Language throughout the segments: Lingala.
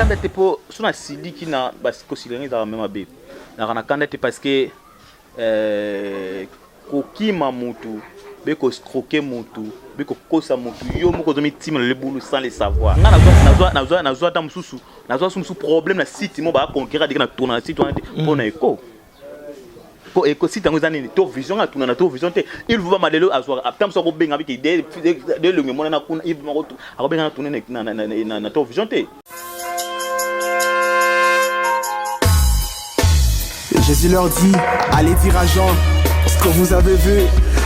kanda te mpo so nasiliki na kosilika ezalaka me mabe. Nazalaka na kanda te parce que kokima mutu be ko escroquer mutu be kokosa mutu yo moko ozomitima na libulu sans le savoir. Nga nazwa ata mosusu, nazwa mosusu problème na site mo ba conquérir dike na tourna na site wana te mpo na eko po eko site yango eza nini to vision nga tuna na to vision te. Il faut ba malelo azwa ata mosusu akobenga biki de elongi emonana kuna, il faut akobenga na tourne na to vision te. Jésus leur dit, allez dire à Jean ce que vous avez vu,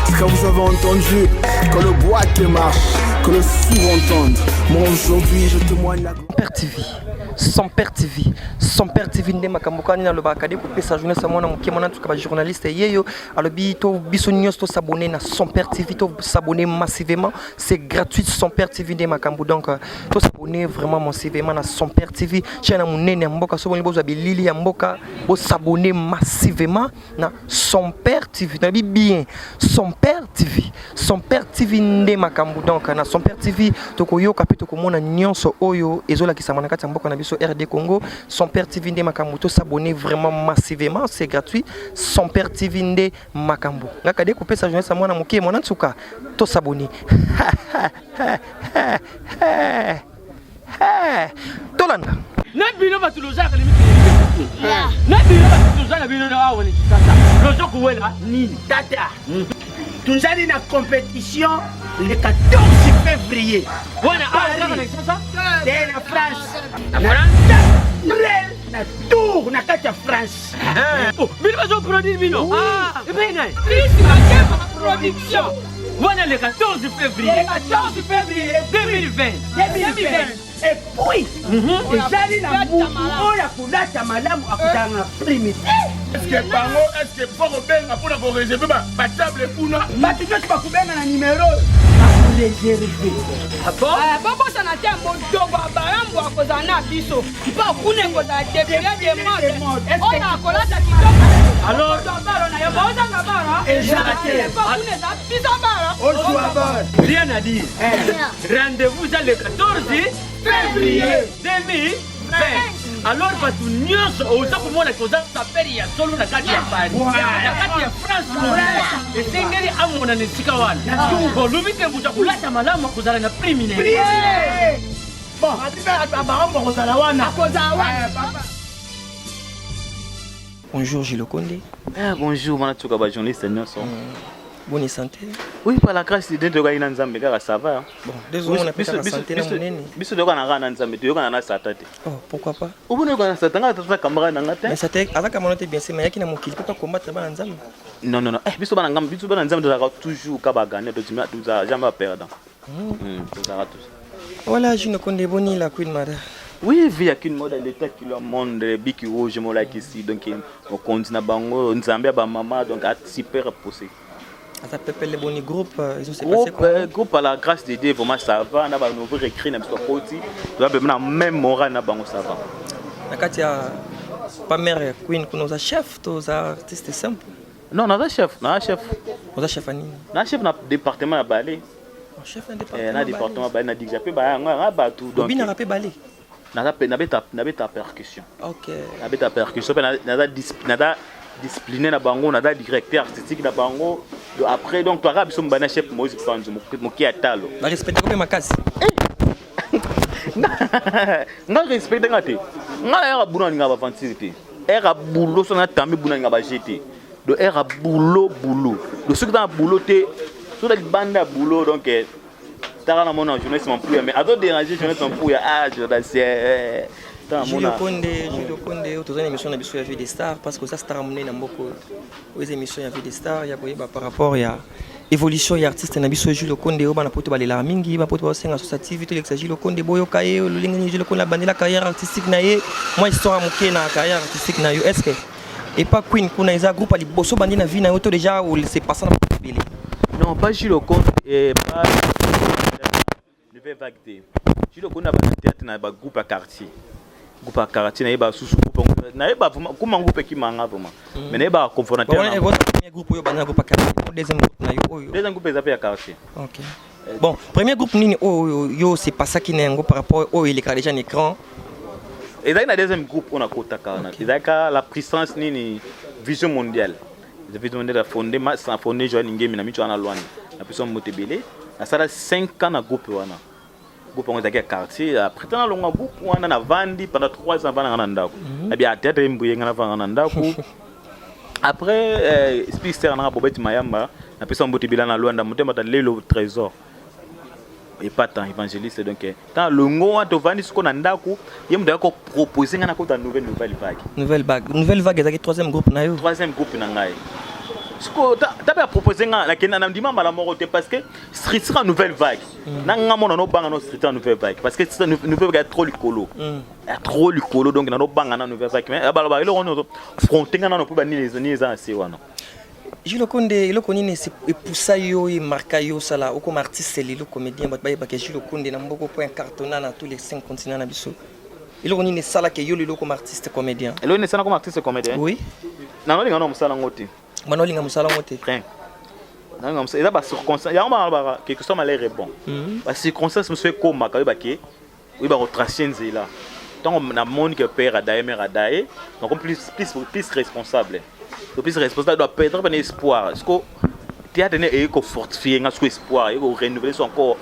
ce que vous avez entendu, que le boiteux marche, que le sourd entende. Moi aujourd'hui, je témoigne la gloire. Père TV, son Père TV, son Père TV nde makambo kani nalobaka kade kopesa journaliste mwana moke mwana ntuka ba journaliste yeyo alobi to biso nyonso to s'abonner na son Père TV, to s'abonner massivement, c'est gratuit. Son Père TV nde makambo, donc to s'abonner vraiment massivement na Son Père TV, chaîne ya monene ya mboka. So boni bozwa bilili ya mboka, bo s'abonner massivement na Son Père TV. Nayebi bien Son Père TV, Son Père TV nde makambo. Donc na Son Père TV tokoyoka mpe tokomona nyonso oyo ezolakisama na kati ya mboka na biso RD Congo. Son Père TV nde makambo, to s'abonner vraiment massivement, c'est gratuit. Son Père TV nde makambo. Ngaka de kopesa journaliste mwana moke mwana nsuka, to s'abonner, tolanda. Na bino bato lozalaka limite, na bino bato toza na bino awa na Kinshasa, lozo kowela nini? Tata, tozali na compétition le 14 février. Wana awa kaka na Kinshasa? Te, na France. Na France. Na tour na kati ya France. Bino bazoproduire bino epai nani? Chris Makeba Production. Wana le 14 février. Le 14 février. 2020. 2020. Et puis ezali na mutu oyo akolata malamu akutana na prime te. Est-ce bango, est-ce mpo kobenga mpona koréserver batable kuna? Bato nyonso bakobenga na nimero bakoréserver. Bobosana te, modogo abarambo akozala na biso mpo kuna ekozala défilé de mode. Oyo akolata kitoko. Alors baro na yo bozanga baro. Eza te. Mpo kuna eza biso baro. Ozwa bar. Rien à dire, rendez-vous eza le 14 février 2020. Alors bato nyonso oza komona koza sapeur ya solo na kati ya Paris, na kati ya France, esengeli amona na esika wana. Olobi te moto akolata malamu akozala na prime na ye. Bon, abarambo akozala wana. Akozala wana. Bonjour Gilles Konde. Ah, bonjour mwana tuka ba journaliste nyonso. Bonne santé? Oui, par la grâce de Dieu, toyokani na Nzambe kaka, ça va. Bon, désolé, on appelle la santé na monene. Biso toyokana kaka na Nzambe, toyokana na Satan te. Oh, pourquoi pas? Obona oyokana na Satan, nga tata camarade na nga te. Mais Satan aza camarade te, bien sûr, mais yaki na mokili mpe combattre bana Nzambe. Non, non, non, eh, biso bana ngambe, biso bana Nzambe tozalaka toujours ka bagagner, tozala jamais baperdant. Tozalaka tous. Voilà, Gino Konde, boni la Queen Mada? Oui, vie ya Queen Mode, l'état kilo monde biki rouge molakisi, donc mokonzi na bango, Nzambe ya bamama, donc a super poussé. Aza pepele. Boni groupe, ils ont se passé? Groupe, groupe, à la grâce de Dieu, vraiment ça va. Na ba nouveau recrue na biso koti, toza mpe na même moral na bango, ça va. Na kati ya pa mère ya Queen kuna, oza chef to oza artiste simple? Non, naza chef, naza chef. Oza chef ya nini? Na chef na département ya ballet. Oh, chef na Eh, département? Na département ya ballet, na dirige mpe bayango yanga bato, donc Obinaka mpe ballet? Naza pe nabeta percussion. Nabeta percussion mpe naza discipliné na bango, naza directeur artistique na bango. Donc, après, donc toaka biso mobali na chef Moïse Panzu moke ya talo. Barespectaka mpe makasi? Nga respecte nga te, nga na yaka bulo, nalinga baventure te. Ere boulot, so natambi bulo, nalinga baje te. Donc ere boulot, boulot. Donc soki na boulot te, so na libanda ya boulot, donc taka namona journaliste Mampuya, mais azo déranger journaliste Mampuya. Ah, journaliste, tala. Julio Konde, Julio Konde, oyo toza na émission na biso ya Vie des Stars, parce que oza star ya monene na mboka oyo. Oyo eza émission ya Vie des Stars ya koyeba par rapport ya évolution ya artiste na biso Julio Konde, oyo bana poto balelaka mingi, bapoto baosenga Sosa TV tolekisa Julio Konde, boyoka ye lolenge nini Julio Konde abandela carrière artistique na ye, mwa histoire ya moke na carrière artistique na yo. Est ce que epa Queen kuna eza groupe ya liboso bandi na vie na yo to déjà se passa na bato ebele? Non, pas Jules Konde, pas nouvelle vague te. Jules Konde abandi théâtre na bagroupe ya quartier, groupe ya quartier. Nayeba susu groupe yango, nayeba vraiment kuma groupe ekimanga vraiment, mais nayeba conformateur. Wana premier groupe oyo bandi na groupe ya quartier, deuxième groupe na yo oyo? Deuxième groupe eza mpe ya quartier. Ok, bon, premier groupe nini oyo yo se passaki na yango par rapport oyo elekaka déjà na écran? Ezalaki na deuxième groupe oyo nakotaka wana. Ezalaka la puissance nini, Vision Mondiale. Vision Mondiale afondé, afondé Joël Ngemi na micho wana Luanda. Na puissance mbote ebele. Nasala 5 ans na groupe wana. Groupe yango ezalaki ya quartier. Après ntango nalongwa groupe wana, navandi pendant 3 ans, vandanga na ndako. Nabi ya théâtre embuye nga navandanga na ndako. Après speaker nanga Bobeti Mayamba, napesa mbote ebele na Luanda, motema ta lelo Trésor epata évangéliste. Donc ntango longo wana, tovandi sikoyo na ndako, ye moto ayaki kopropose ngai nakota Nouvelle Vague. Nouvelle Vague, Nouvelle Vague ezalaki troisième groupe na yo? Troisième groupe na ngai. Sikoyo ta mpe apropose nga, nakenda na ndima mbala moko te, parce que structure ya Nouvelle Vague na nga mona nobanga no structure ya Nouvelle Vague, parce que Nouvelle Vague ya trop likolo, ya trop likolo. Donc nanobanga na Nouvelle Vague, mais baloba eloko nyonso fronte nga nano mpo banini nini eza na se wana. Jules Konde, eloko nini epusa yo, emarka yo, osala okoma artiste lelo, comédien, bato bayebaka Jules Konde na mboka po incartonna na tous les cinq continents na biso? Eloko nini esalaka yo lelo okoma artiste comédien? Eloko nini esala koma artiste comédien? Oui. Nanolinga na mosala yango te. Bana olinga mosala yango te? Rien. Nalinga mosala, eza bacirconstance yango balobaka quelque soit malheur est bon. Bacirconstance mosusu ekomaka, oyebake oyeba kotrace nzela. Ntango namoni ke père adaye, mère adaye, donc plus responsable, donc plus responsable doit perdre pene espoir. Parce que théâtre ne eye kofortifie nga siko espoir, eye korenouveler so encore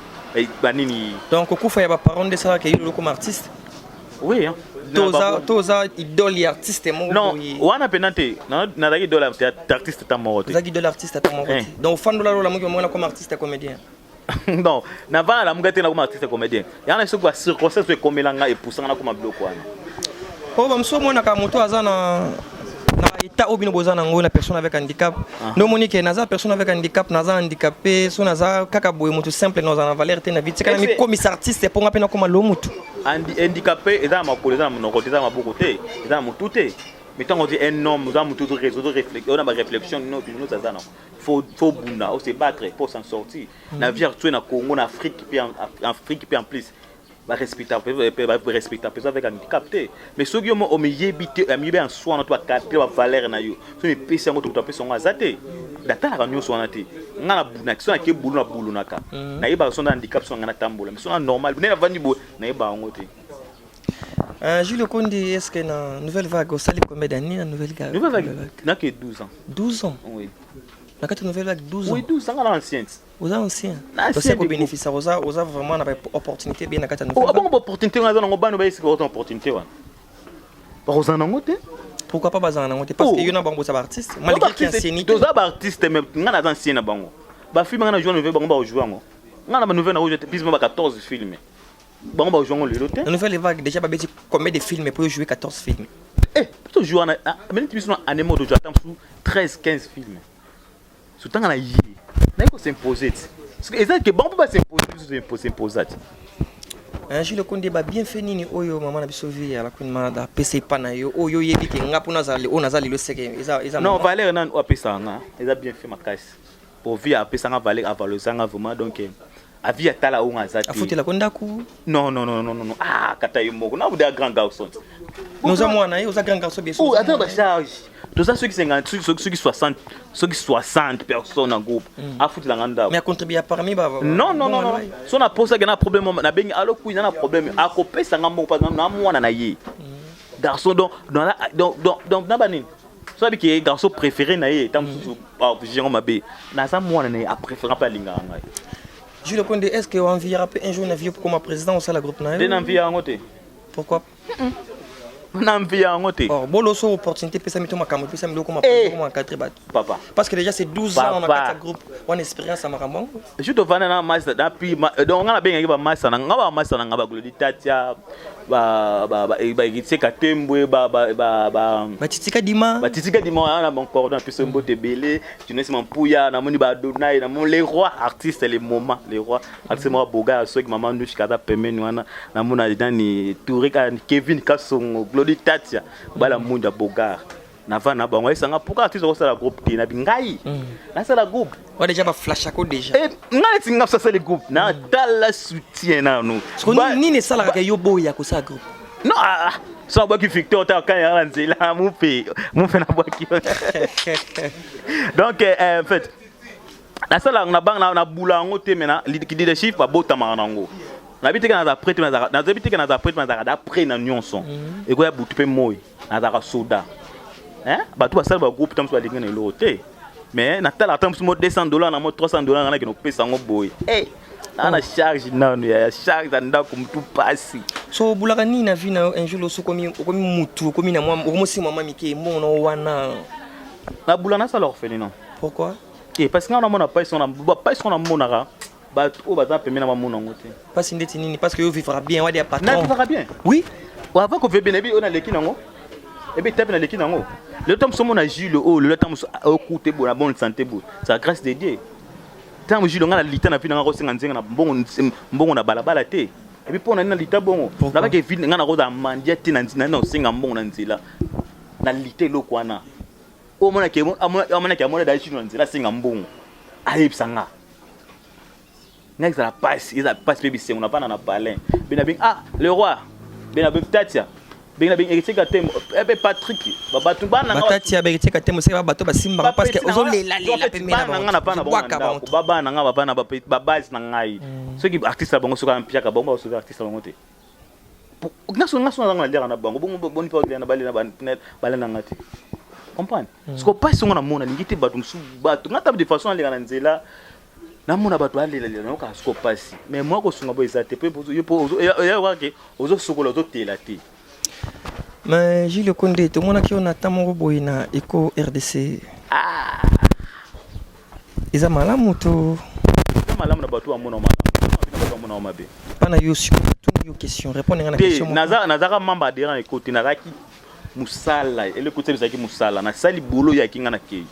banini. Donc kokufa ya baparent nde esalaka yo lelo okoma artiste? Oui, hein. To oza idole ya artiste moko? Non. Boye? Wana mpena te. Nazalaki idole ya artiste ta moko te. Ozalaki idole artiste ata moko te? Donc ofandola lola moki bamona comme artiste ya comédien? Non, navanda lamuka te nakoma artiste comédien. Yango na soki bacirconstance ekomela nga, epusanga nakoma biloko wana. Po bamosusu omonaka moto aza na état oyo bino boza nango na personne avec handicap, nde omoni ke naza personne avec handicap, naza handicapé, so naza kaka boye moto simple, naza na valeur te na vie, tikala mikomisa artiste mpo nga mpe nakoma lo motu. Handicapé eza na makolo, eza na monoko te, eza na maboko te, eza na motu te. Mais ntango oti un homme, oza motu ozo na baréflexion nyonso aza nango, faut bunda, o se battre pour s'en sortir na vie actuelle na Congo, na Afrique, puis en Afrique, puis en plus barespecta mpenza avec handicap te. Mais soki yo omiyebi te, amiyebi en soi na to bacalcule bavaleur na yo, so mipesi yango, tokuta apesi yango aza te. Natalaka nyonso wana te. Nga na bunaki so nake bulu na bulunaka, nayebaka so na handicap, so na ngai natambola, mais so na normal nde navandi boye, nayebaka yango te. Jules Kondi, est-ce que na Nouvelle Vague osali combien d'années na Nouvelle Vague? Nouvelle Vague nake 12 ans. 12 ans? Oui. Na kati ya Nouvelle Vague, 12 ans? Oui, 12 ans, nga na ancienne. Oza ancien? Na ancien Tosi du kobénéficia, oza vraiment na opportunité bien na kati ya Oh, Nouvelle Vague. Abongo baopportunité wana aza nango, bana bayesika kozwa opportunité wana, bakozala nango te. Pourquoi pas bazala nango te? Parce Oh. que yo na bango boza baartiste malgré ki ancienneté. Toza baartiste, mais nga naza ancien na bango. Bafilme nga na joue nouvelle, bango bakojoue yango. Nga na banouvelle nakojoue te, plus ba 14 filme, bango bakojoue yango lelo te. Na Nouvelle Vague déjà babeti combien de films pour jouer 14 films? Eh, tojoue wana minute biso na année moko tojoue ata mosusu 13 15 filme. So ntanga na ye naye kosimpose ti, parce que eza ke bango mpe basimpose, biso tosimposa ti. Jules Konde, ba bienfait nini oyo mama na biso vie ya la Queen Mada apesa epa na yo, oyo oyebi ke nga mpo nazala oyo naza lelo, seke eza Non. mama? Valeur nani oyo apesaka nga eza bien fait makasi po vie apesanga valeur, avalorisanga vraiment. Donc avi atala oyo nga aza te. Afutelako ndako? Non, non, non, non, non, non. Ah, kata ye moko na buda grand garçon. Mais oza mwana ye, oza grand garçon bien sûr. Oh, ata bacharge toza soki 50, soki 60, soki 60 personnes en groupe, afutelanga ndako? Mais acontribue parmi ba Non, non, non, non. So naposaki na problème, nabengi alo kui na problème, akopesanga moko parce na mwana na ye garçon. Donc na banini, so abi ke garçon préféré na ye, ta mosusu géro mabe, naza mwana na ye apréféré mpe alingaka ngai. Jules Konde, est ce que oenviera mpe un jour na vie comme président osala groupe na Nde yo? na mvi yango te. Pourquoi? Na mvi yango te. Or boloso opportunité epesami to makambo epesami loko Eh. président koma encadré bato. Papa. Parce que déjà c'est 12 ans na Papa. kati ya groupe wana, expérience ya makambo yango. Je tovanda na masa na pi donc nga nabengaki bamasa na nga, bamasa na nga, baglodi tatia, bahéritier Katembwe, Batitika Dima. Batitika Dima wana na bancordon apeso mbote ebele, Tunesi Mampuya, namoni baadonai, namoni les rois artistes, les moments, les rois artiste moko boga, soki mama Ndushika aza pembeni wana, namona nani, Touré, Kevin Kasongo, Glodi Tatia, bala mundu ya bogar, navanda na bango, ayesanga pourquoi artiste okosala groupe te, nabi ngai nasala groupe. Wa déjà baflashako déjà. Eh, nga neti nga sasali groupe, natala soutien nanu. Siko nini esalaka ke yo boya kosala groupe? Non, ah, ah, so abwaki Victor ta kanya na nzela, mupe mupe nabwaki. Donc en fait nasala na bang na bula yango te, mais na leadership babotamaka nango. Nayebi te ke nazala prêt te, nayebi te ke nazala prêt te, nazalaka da prêt na nyonso. Ekoya butu mpe moi, nazalaka soda. Hein? Bato basala ba groupe ntango mosusu balingi na eloko te. Mais natalaka ntango mosusu mo $200 na mo $300 nga nakende kopesa yango boye. Eh, naa na charge nanu ya charge ya ndako mutu pasi. So obulaka nini na vie na yo un jour loso okomi okomi mutu okomi na mwa okomi osimba mwa mike mbongo na yo wana. Nabula nasala orphelinat. Pourquoi? Eh, parce que nga namona pasi wana, pasi wana namonaka bato oyo baza pembeni na bamona yango te. Pasi ndeti nini? Parce que yo vivra bien wadi ya patron. Na vivra bien. Oui. Avant ko vivre bien ebi oyo naleki nango. Ebi etape naleki nango. Lelo ntango mosusu omona Jules oyo lelo ntango mosusu okute boye na bonne santé boye. C'est la grâce de Dieu. Ntango Jules nga na lita na vie na nga kosenga nzenga na mbongo mbongo na balabala te. Ebi mpo na nini na lita bongo? Nabaki vie nga nakozala mandia te na nzela na osenga mbongo na nzela. Na lita eloko wana. Omonaki amonaki amona da Jules na nzela asenga mbongo. Ayebisa nga. Nga ezala pasi, ezala pasi pe bisengo na vanda na palin. Bena beng ah le roi. Bena beng Tatia. Bena beng Héritier Katembo, eh pe Patrick, ba batu bana nga. Tatia ba Héritier Katembo c'est ba bato ba simba parce que ozo lela lela pe mena ba. Nga na bana bango ba bana nga ba bana ba ba base na ngai. Soki artiste bango soki ampiaka bango ba sauver artiste bango te. Nga so nga so na liaka na bango bongo boni pa na bale na bale na nga te. Comprendre? Siko pasi ngo na mona lingi te bato musu bato nga ta de façon aleka na nzela namona bato alelalela nayokaka siko pasi mais mwa kosunga bo eza te po yo ke ozosukola ozotela te. Mais Jules Konde tomonaki yo na temps moko boye na Eco RDC. Ah. Eza malamu to eza malamu na bato bamona malamu na bato bamona mabe. Pana yo sikoyo natuni yo question répondre nga na question moko. Naza nazaka membre adhérent Eco te, nazalaki mosala eloko te, ezalaki mosala nasali boulot yaki nga na kei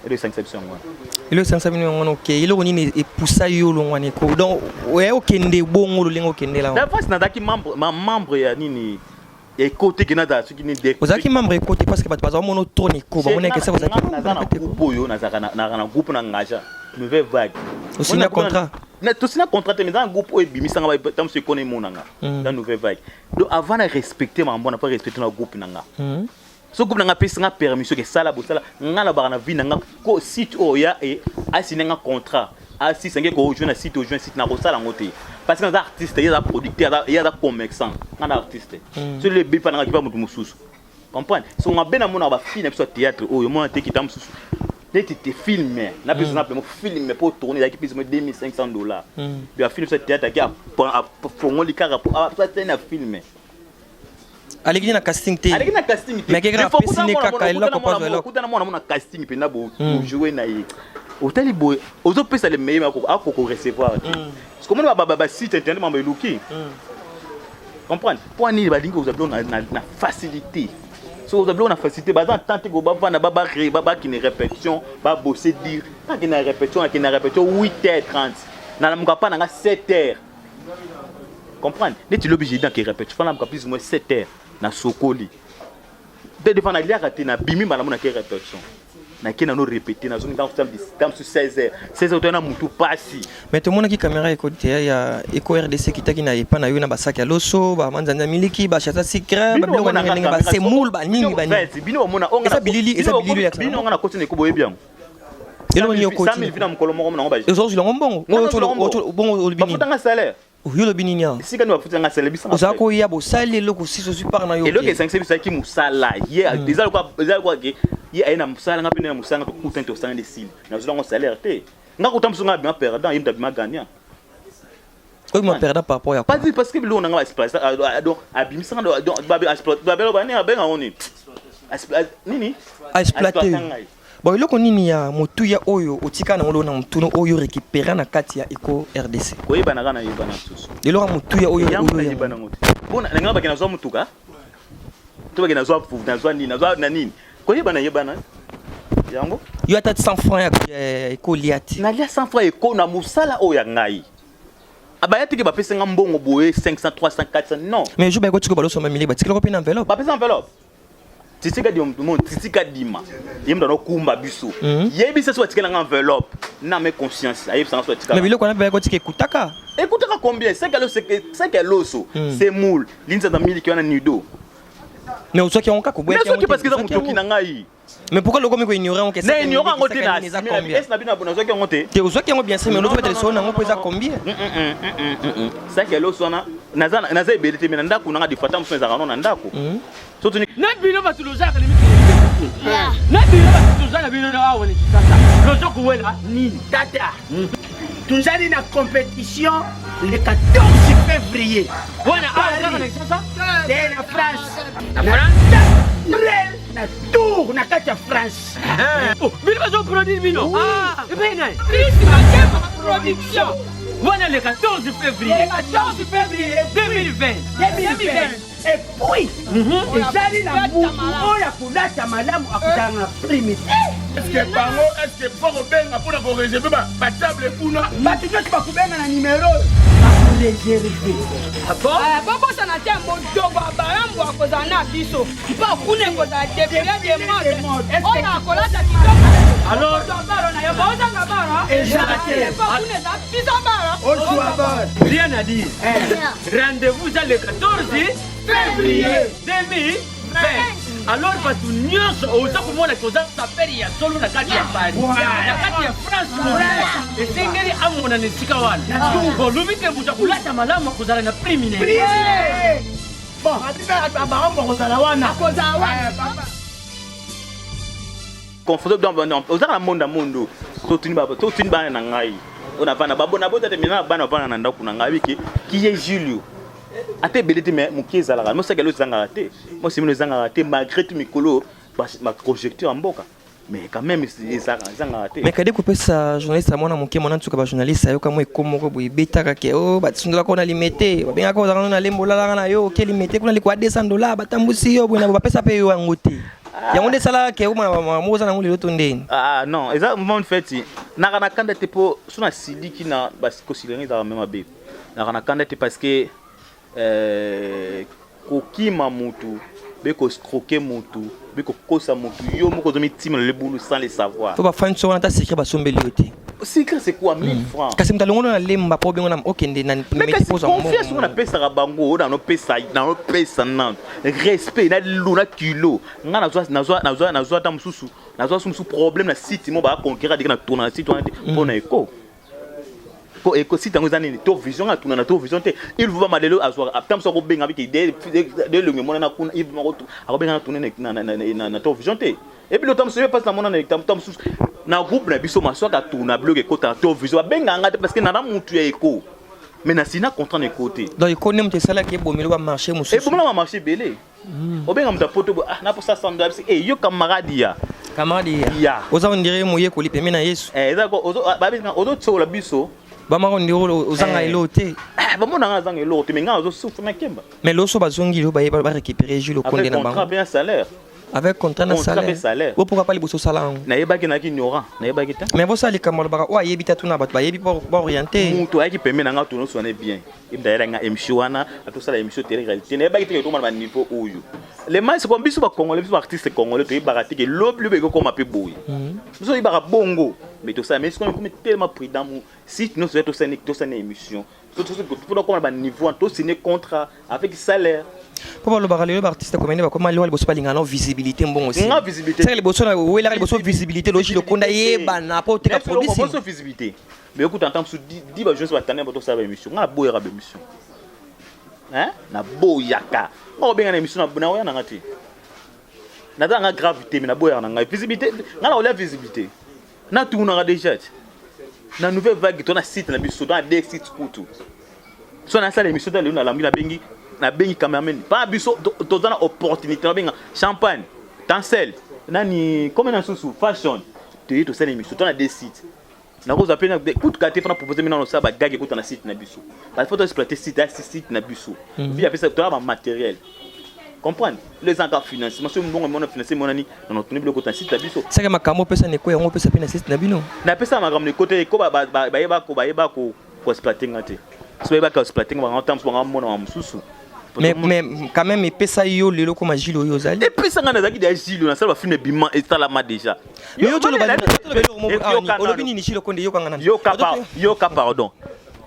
eloko esangisa biso yango wana. Eloko esangisa bino yango wana okei eloko nini epusa yo longwa na Eco donc oya okende bongo lolenge okendela wana. D'avance nazalaki membre ma membre ya nini ya Eco te ke nazala soki nini de ozalaki membre Eco te parce que bato bazala mono trop na Eco bamonaki esa ozalaki naza na groupe oyo nazalaka na groupe na ngaja nouvelle vague. Osina contrat? Tosina contrat te mais eza na groupe oyo ebimisanga ntango mosusu ekona emonanga na nouvelle vague. Donc avant na respecter makambo na pas respecter na groupe na nga. So groupe na nga pesi nga permission ke sala bosala nga na baka na vie na nga ko site oyo ya e asine nga contrat asisa nge ko joindre na site o joindre site na kosala ngo te parce que naza artiste ye aza producteur ye aza commerçant nga na artiste so le bepa na nga kipa mutu mosusu comprendre so nga be na mona ba fille na biso ya théâtre oyo mona te kita mosusu neti te film na biso na pemo film po tourner ezalaki plus mo $2500 ba film biso ya théâtre aki afongoli kaka po asala na film. Aleki na casting te. Aleki na casting te. Mais kaka apesi ne kaka eloko pa eloko. Okutana mwana mona casting mpenza bo jouer na ye. Otali boye ozopesa le meilleur ako ko recevoir te. Parce que mona ba ba site internet mambo eluki. Comprendre? Pour nini balingi kozwa biloko na na facilité. So kozwa biloko na facilité baza temps te ko bavanda ba ba ba ba kine répétition ba bosser dire. Pas kine répétition, kine répétition 8h30. Na lamuka pa na nga 7h. Comprendre? Neti lobi j'ai dit que répète, fana mka plus ou moins 7 heures na sokoli. De devant na liaka te na bimi malamu na ke répétition. Na ke na no répéter na zongi dans dans 16 heures. 16 heures na mutu pasi. Mais tout monde qui caméra éco ya Eco RDC qui taki na epa na yo na ba sac ya loso, ba manzanza miliki, ba chata secret, ba biloko ndenge ndenge ba semoule ba nini ba nini. Bino omona onga eza bilili eza bilili ya bino onga na koti na eko boyebi yango. Eloko nini okoti? 100 000 na mokolo moko mona ngo ba. Ozozwa yango mbongo. Bongo olobi nini? Bafuta nga salaire. Yo olobi nini awa? Esika nini bafuta nga salaire bisa. Oza koya bosali eloko sisi ozwi part na yo. Eloko esangisa biso ezalaki mosala. Ye eza lokola eza lokola ke ye aye na mosala nga mpe na mosala nga tokutani tosala nde esili. Nazwi yango salaire te. Nga kuta mosusu nga abima perdant ye moto abima gagnant. Oyo ma perdant par rapport ya quoi? Parce que biloko na nga ba donc abimisa nga donc ba ba nini abenga ngo nini? Nini? Exploiter. Bon eloko nini ya motuya oyo otika na ngolo na mutunu oyo récupérer na kati ya Eco RDC? Koyebana kaka na yebana susu. Eloko ya motuya oyo oyo yebana ngo te. Bona na nga bakena zwa mutuka. To bakena zwa fufu na zwa nini na zwa na nini. Koyebana yebana. Yango. Yo ata 100 francs ya Eco liati. Nalia 100 francs Eco na musala oyo ya ngai. Abaya teke bapesa nga mbongo boye 500 300 400 non. Mais jour ba ko tiko baloso mamile batikela ko pe na enveloppe. Bapesa enveloppe. Titika dima mo titika dima ye moto anokumba biso yebisa so atikela nga enveloppe na me conscience ayebisa nga so atikala mais biloko wana mpe kotika ekutaka ekutaka combien 5 aloso 5 aloso semoule linza na miliki wana nido. Mais ozwaki yango kaka, oboyaki yango Nazwaki parce que eza te, ozwaki motoki na yango. ngai. Mais pourquoi lokomi koignore yango ke Na ignore yango te, na eza combien? ese na bino nazwaki yango te. Te, ozwaki yango bien sûr, mais Non, ozobeta non, lisolo non, nango non, mpo eza non. combien? Saki ya loso wana naza ebele te, mais na ndako nanga defa ta mosusu ezalaka no na ndako. So toni Na bino bato lozalaka na mikili, na bino bato toza na bino na awa na Kinshasa, lozo kowela nini? Tata, tozali na compétition le 14 février. Wana awa kaka na Kinshasa? Te, na France. Na France? Na Tour, na kati ya France. Oh, bino bazoproduire bino epai nani? Chris Makema Production. Wana le 14 février. Le 14 février. 2020. 2020. Et puis ezali na mutu oyo akolata malamu akozala na prime te. Est-ce bango, est-ce faut kobenga mpona koréserver batable kuna? Bato nyonso bakobenga na nimero oyo bakoréserver. Bobosana te, modogo abarambo akozala na biso mpo kuna ekozala défilé de mode oyo akolata kitoko. Alors- Baro na yo baozanga baro. Eza te. Mpo kuna eza biso baro. Ozwa baro. Rien à dire, rendez-vous eza le 14 février 2020. Alors bato nyonso oza komona ke oza sapeur ya solo na kati ya Paris, na kati ya France, esengeli amona na esika wana. Olobi te moto akolata malamu akozala na prime na ye. Bon, abarambo akozala wana. Akozala wana. Confortable, ozaka na monde ya mondo. Totuni bana na ngai oyo navanda nabota te. Mina na bana bavanda na ndako na ngai abiki kiye Julio, ata ebele te, mais moke ezalaka. Mosakelo ezangaka te, mosimino ezangaka te, malgré tout mikolo baprojecteur ya mboka, mais quand même ezalaka, ezangaka te. Mais kadi kopesa journaliste ya mwana moke, mwana nsuka, bajournaliste ayoka mwa eko moko boye ebetaka ke o batundolaka na Limete, babengaka ozalaka na Lembo, olalaka na yo oke Limete kuna likwa 200 $, batambusi yo boye na boye, bapesa mpe yo yango te. Yango nde esalaka ke omona moko oza nango lelo to ndeni? Ah non, eza moment feti naka na kanda te, mpo so nasiliki na kosilanga ezalaka me mabe. Naka na kanda te parce que kokima mutu be koescroquer mutu be kokosa mutu, yo moko ozomitima na lebulu sans le savoir. Po bafani so wana ata secret basombeli yo te. Secret, c'est quoi, 1000 francs? Kasi moto alongono na Lemba mpo obengo na okende na Mais Limete kasi mpo ozwa confiance ngo mbongo. Napesaka bango oyo nanopesa nano respect na lu na kilo. Nga nazwa ata mosusu, nazwa so mosusu problème na site mo baconcurrent dike na tourna na site wana te mpo na eko po eko site yango eza nini, to vision. Nga tuna na to vision te. Il faut bama lelo azwaka ata mosusu akobenga biki de elongi emonana kuna. Il faut akobenga na tourne na to vision te. Epi lota mosusu mpasi namona na ta mosusu na groupe na biso maswaka tourna biloko ekota na to vision, babengaka nga te parce que nana mutu ya eko, mais na sina contrat na eko te. Donc eko nde moto esalaki ebomeli bamarché mosusu? Ebomela bamarché ebele. Obenga moto apoto bo, ah, naposa 100 $, bisi e yo camarade ya Camarade ya Ya. Oza ondire moyekoli pembe na Yesu. Eh, eza ko ah, babengaka ozotsokola biso. Bamaka ondire ozanga elo te. Ah, bamonanga azanga eloko te, mais ngai azosouffre na kemba. Mais loso bazongi lelo, baye barécupérer Jules Okonde avec na contrat bango mpe na salaire. Avec contrat na Contrat mpe salaire. Salaire. O pourquoi pas liboso osala yango? Nayebaki, nayaki ignorant, nayebaki te. Mais bosala likambo alobaka oyo ayebi te, atuna bato bayebi mpo baoriente. Moto ayaki pembe na ngai, tonoswane bien, ebdayela nga émission wana, atosala émission télé réalité. Nayebaki te ke tokoma na baniveau oyo. Le mal, c'est quoi? Biso bacongolais, biso baartiste congolais, toyebaka te ke lobi lobi ekokoma mpe boye. Biso toyebaka bongo, mais tosala, mais sikoyo ekomi tellement prudent. Mu si nyonso ya tosani émission mpona koma na baniveau wana, tosigne contrat avec salaire. Mpo balobaka lelo baartiste comédien bakoma liwa liboso balingana no visibilité, mbongo si. Nga visibilité. Saka liboso na welaka liboso visibilité, loji Lokonda yebana mpo oteka produit. Boso visibilité, mais okuta ntango mosusu di bajournaliste batanda bato tosala baémission. Nga naboyaka baémission, naboyaka. Nga kobenga na émission naoya nanga te, naza nanga grave te, mais naboyaka na ngai visibilité. Nga na kolia visibilité, natunaka déjà ti na nouvelle vague to na site na biso, to na deux site kutu. So nasala émission ta lelo, nalambi, nabengi cameraman pa biso, toza na opportunité, nabenga champagne tancel nani comme na susu fashion, toye tosala émission to na deux sites. Nakozwa mpe kutuka te fana propose mina nosala bagage ekuta na site na biso, parce faut toexploiter site ya site na biso vi apesa toya bamatériel, comprendre le eza kaka financement. Soki mbongo emona finance emonani na notuni biloko na site na biso. Saka makambo opesa na eko yango, opesa mpe na site na bino? Napesa makambo na eko te. Eko bayeba koexploiter nga te. So bayeba koexploiter nga, bango ntango mosusu bango mona mosusu. Mais quand même epesa yo lelo koma Gile oyo ozali. Epesa nga, nazalaki deja Gile, nasala bafilm ebima, esalama déjà. Mais yo toloba eloko moko, olobi nini, Gile Okonde, yokanga nani? Yoka, pardon.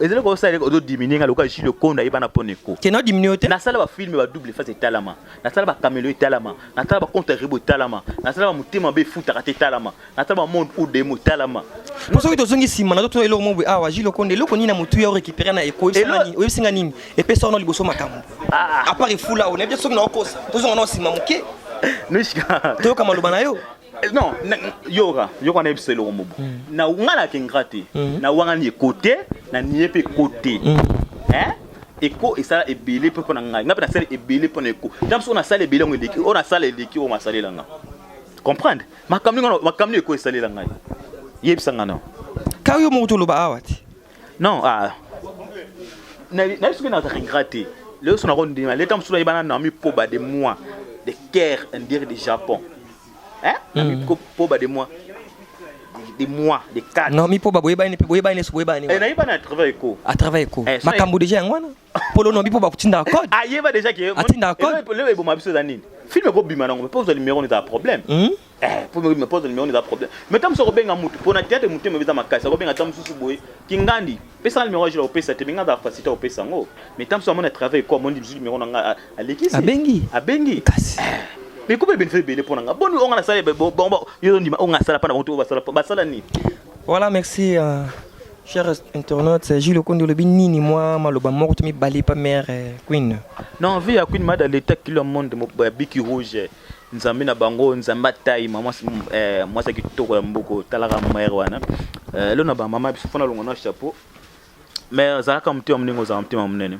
Ezali kosala ozo diminuer nga lokola Jules Konda ayebana mpo na eko. Te na diminuer yo te. Nasala ba film ba double face etalama. Nasala ba camelo etalama. Nasala ba compte rebo etalama. Nasala ba motema mabe efutaka te etalama. Nasala ba monde ou demo etalama. Po soki tozongi nsima nazotuna eloko moko boye awa Jules Konda eloko nini na motuya o récupérer na eko oyebisi nga nini epesa wana liboso makambo ah. à part efula oyo nayebi te soki naokosa tozonga nao nsima moke toyoka maloba na yo. Eh, non yoka yoka na yebisa eloko mobo hmm. na nga na kengra te hmm. na wangani eko te na nie mpe eko te hmm. eh? eko esala ebele mpe mpo na ngai ngai mpe nasala ebele mpo na eko ntango mosusu nasala ebele yango eleki oyo nasala eleki oyo masalela nga comprendre makambo nini makambo nini eko esalela ngai yebisa nga nao ka yo moko toloba awa te non ah nayebi soki nazalaka ingrat te lelo so nakondima leta mosusu nayebana naomi poba de moi de caire indire de japon hein naomi poba de moi de mois de 4 naomi poba boyebani mpe boyebani neso boyebani eh, nayebani à travers eco à travers eco eh, makambo déjà yango wana polo naomi poba kotindaka code ayeba déjà ke atindaka code lelo eboma biso eza nini film ekobima nango mpo ozwa numéro eza problème hmm? Eh, po ozwa numéro eza problème mais ntango mosusu akobenga mutu mpo na théâtre motema eza makasi akobenga ata mosusu boye kingandi pesanga numéro ya jula kopesa te benga azala facilité kopesa yango mais ntango mosusu amoni à travers eko amoni mosusu numéro na nga alekisi abengi abengi kasi eh, mais kope ebele ebele mpo na nga boni onga nasala yo ondima onga asala mpo na bango to basala basala nini. Voilà, merci euh, chers internautes. Jules Okondi olobi nini mwa maloba moko to mibale pa mère euh, Queen. Non, vie ya Queen Mada l'état kilo monde ya biki rouge. Nzambe na bango, Nzambe atai mama eh, mwasi ya kitoko ya mboko talaka mère wana. Eh, lona ba mama biso fona longo na chapeau. Mais azalaka motema monene ozala motema monene.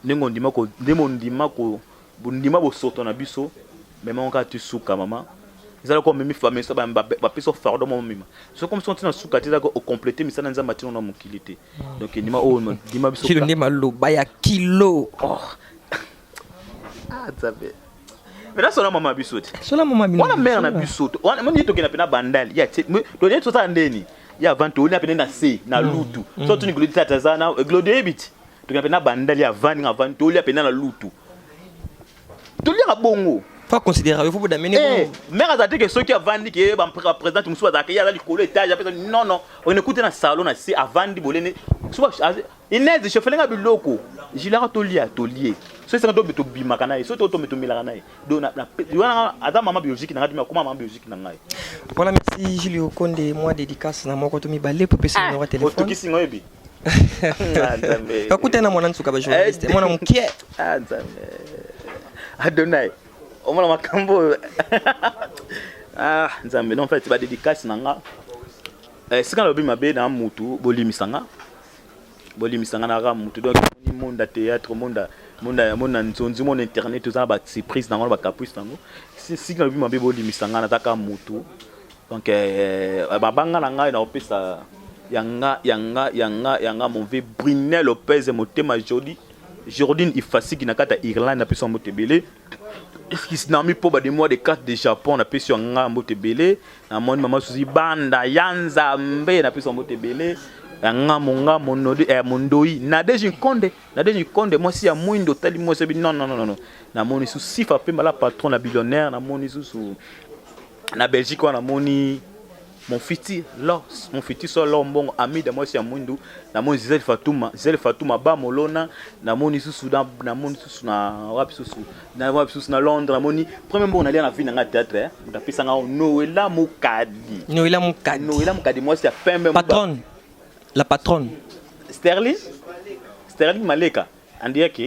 Ndenge ondima ko ndenge ondima ko ndima bosoto na biso mema ngo kaka ti suka mama. Ezala ko memi famille bapesa fardeau moko mema. Soki comme soki na suka te ezalaka ocomplete misala Nzambe atino na mokili te. Donc ndima oyo ndima biso. Kilo nde maloba ya kilo. Oh. Ah Nzambe. Mais nasona mama biso te. Sola mama bino. Wana mère na biso te. Wana moni tokenda pena bandali. Ya te. To yetu tosala ndeni. Ya avant to pena na se na lutu. So tuni glodi tata zana glodi ebiti. Tokenda pena bandali ya vandi nga vandi tolia pena na lutu. Toliaka bongo. Faut considérer, il faut d'amener eh, mère azala te ke soki avandi ke ba présidente mosusu azalaka ye aza likolo étage apesa non non on écoute na salon na se avandi bolene Inez chauffeur nga biloko jilaka tolia tolie soki esanga tobe tobimaka na ye soki totombe tomelaka na ye donc wana aza mama biologique na ngai tumi akoma mama biologique na ngai. Voilà, merci Julio Konde, moi dédicace na moko to mibale pour pesa numéro ya téléphone. Otokisi ngo yebi. Kakutana mwana nsuka ba journaliste, mwana mukie. Ah Nzambe. Adonai. Omona makambo oyo. Ah Nzambe, non en fait ba dédicace na nga. Eh, sika nalobi mabe na mutu bolimisa nga. Bolimbisa nga na ra mutu donc ni monde ya théâtre monde ya monde ya monde ya nzonzi monde internet toza na ba surprise nango na ba caprice nango si si nalobi mabe bolimbisa nga naza kaka mutu donc eh, mabanga na ngai naopesa ya nga ya nga ya nga ya nga mon vieux Brunel Lopez motema joli Jordine Ifasiki na kati ya Irlande napesi mbote ebele Naomi Poba de moi de carte de Japon napesi yo nga mbote ebele namoni mama Suzy Banda ya Nzambe napesi yo mbote ebele ya nga monga monodi eh, mondoi Nadege Nkonde Nadege Nkonde mwasi ya mwindo tali mwasi bi non non non non namoni susu Sifa Pemba la patron la billionnaire namoni susu na Belgique wana namoni mon futur lo mon futur so lo mbongo amida mwasi ya mwindu namoni Gisèle Fatuma Gisèle Fatuma ba molona namoni susu na namoni susu na wapi susu na wapi susu na Londres namoni premier mbongo nalia na vie na nga théâtre eh moto apesa nga Noëlla Mukadi Noëlla Mukadi Noëlla Mukadi mwasi ya pembe patronne la patronne Sterling Sterling Maleka en direct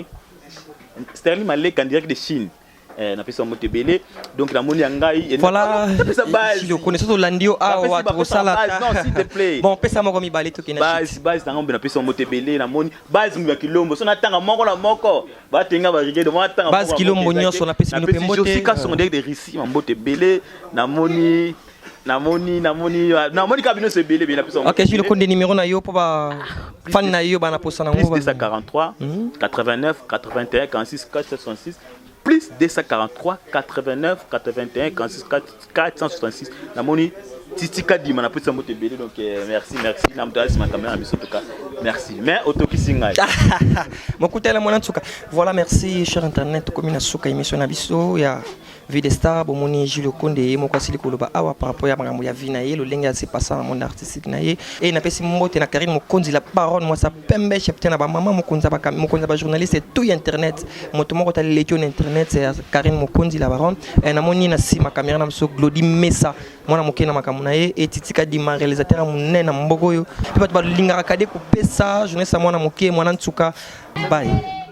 Sterling Maleka en direct de Chine Eh, napesa mbote ebele donc namoni ya ngai voilà napesa base connaissance olandi yo awa tokosala non s'il te plaît bon pesa moko mibale tokende base base nanga mbe napesa mbote ebele namoni base mbe ya kilombo so natanga moko na moko batenga ba rigede mo natanga base kilombo nyonso napesi bino mpe mbote Josi Kasongo ndenge de Russie ma mbote ebele namoni namoni namoni namoni kaka bino ebele ebele napesa ok Jules Konde numéro na yo mpo ba fan na yo bana posa nango plus 243 89 81 46 466 plus 243 89 81 46 466 namoni Titi Kadima napesa mbote ebele donc euh, merci merci na moto asima kamera na biso toka merci mais otokisi ngai mokutela mwana nsuka voilà merci cher internet tokomi na suka émission na biso ya. Vie de star, bomoni Jules Konde ye moko asili koloba awa par rapport ya makambo ya vie na ye, lolenge ya se passa na monde artistique na ye. E napesi mbote na Karine Mokonzi, la baronne, mwasa pembe, chef na ba mama, mokonzi ba mokonzi ba journaliste tout ya internet, moto moko taleleki na internet, c'est Karine Mokonzi la baronne. E namoni na nsima caméra na biso Glody Mesa, mwana moke na makambo na ye, e Titika Dima, réalisateur ya monene na mboka oyo, mpe bato balingaka kade kopesa journaliste ya mwana moke, mwana nsuka. Bye.